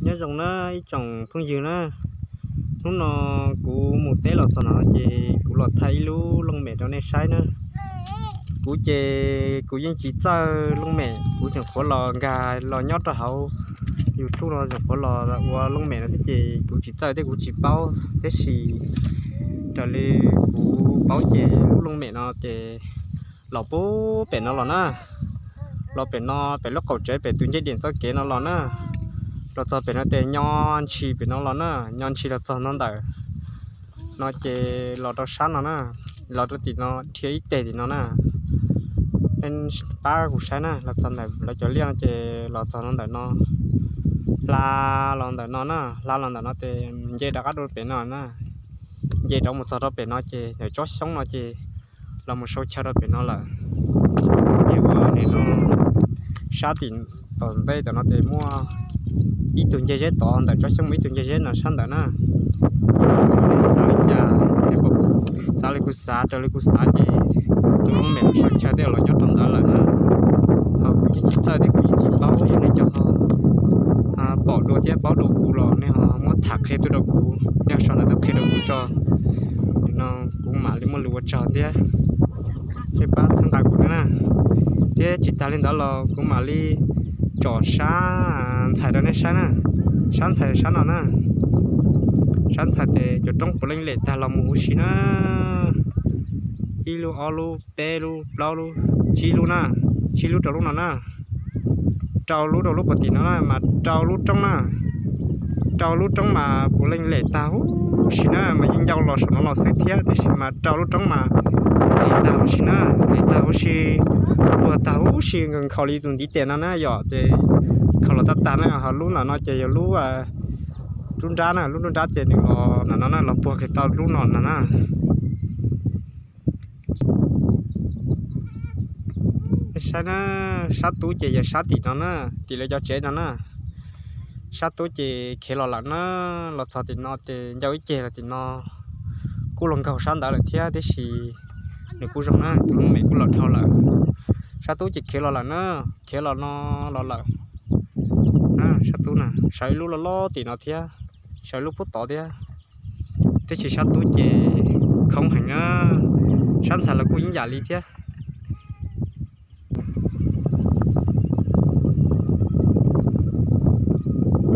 Nyob zoo na ib tsoom phooj ywg na, hnub no kuv mus teb los txog no ces kuv los thaij ib lub looj mem rau nej saib na. Kuv ces kuv yeej tsis txawj looj mem, kuv tseem qhuav los nkag los nyob rau hauv YouTube no tseem qhuav los ua looj mem no xwb ces kuv tsis txawj thiab kuv tsis paub, tab sis raws li kuv paub ces lub looj mem no ces los puag pem no los na, los pem no pem lub qaum tsev pem tus ncej diam txoj kev no los na, los txog pem no ces nyo ntshis pem no los na, nyo ntshis los txog no ntawm no ces los rau sab no na, los rau tim no dhia ib teg tim no na. Pab kuv saib na, los txog ntawm lawv cov liaj no ces los txog no ntawm no, hla los ntawm no na, hla los ntawm no ces nce rov qab rau pem no na, nce rov mus txog rau pem no ces ntawm tsob xyoob no ces los mus sau chaw rau pem no lawm. Ces ua li no, sab tim tom ntej tom no ces muaj ib tug ncej zeb tod, ntawm tsob xyoob muaj ib tug ncej zeb no sab ntawd na. Xav li cas, xav li kuv xav, raws li kuv xav ces tus looj mem sau chaw tej los nyob rau ntawd lawm na. Ho kuv yeej tsis txawj thiab kuv yeej tsis paub, yog nej cov ho pom dua thiab paub dua kuv los nej ho muab tham qhia tuaj rau kuv, nej ho sau ntawv tuaj qhia rau kuv tso, no kuv mam li muaj lus ua tsaug thiab. Nej pab txhawb nqa kuv thiab na. Thiab tsis tas li ntawd los kuv mam li tsom sab ntxhais rau nej saib na. Sab ntxhais sab no na, sab ntxhais ces cov roob puav leej lem tag los mus huv si na. Ib lub, ob lub, peb lub, plaub lub, tsib lub na, tsib lub rau lub no na, rau lub rau lub puag tim no na mas rau lub roob na. Rau lub roob mas puav leej lem tag huv si na, mas yeej ncau los saum no los xwb thiab, tab sis mas rau lub roob mas lem tag huv si na, lem tag huv si, puag tag huv si, nkhaus li tus ntiv tes no na yom, ces nkhaus los tag tag na. Ho lub ntawm no ces yog lub, lub nrab na, lub nrab ces nws los ntawm no na, los puag kiag tau lub no na. Saib na, sab tub ces yog sab tim no na, tim lawv cov tsev no na. Sab tub ces khiav los lawm na, los txog tim no ces ncau ib ceg los tim no, kuj los nkaug sab ntawd lawm thiab, tiam sis nws kuj zoo na, tus looj mem kuj los dhau lawm. Sab tub ces khiav los lawm na, khiav los no los lawm. Sab tub na, sawv ib lub loj loj tim no thiab, sawv ib lub pub tod thiab. Tiam sis sab tub ces khoob heev na, sab ntxhais los kuj yeej yam li thiab.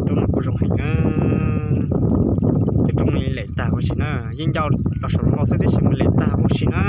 Roob no kuj zoo heev na, cov roob no lem tag huv si na, yeej ncau los saum no xwb tiam sis mas lem tag huv si na.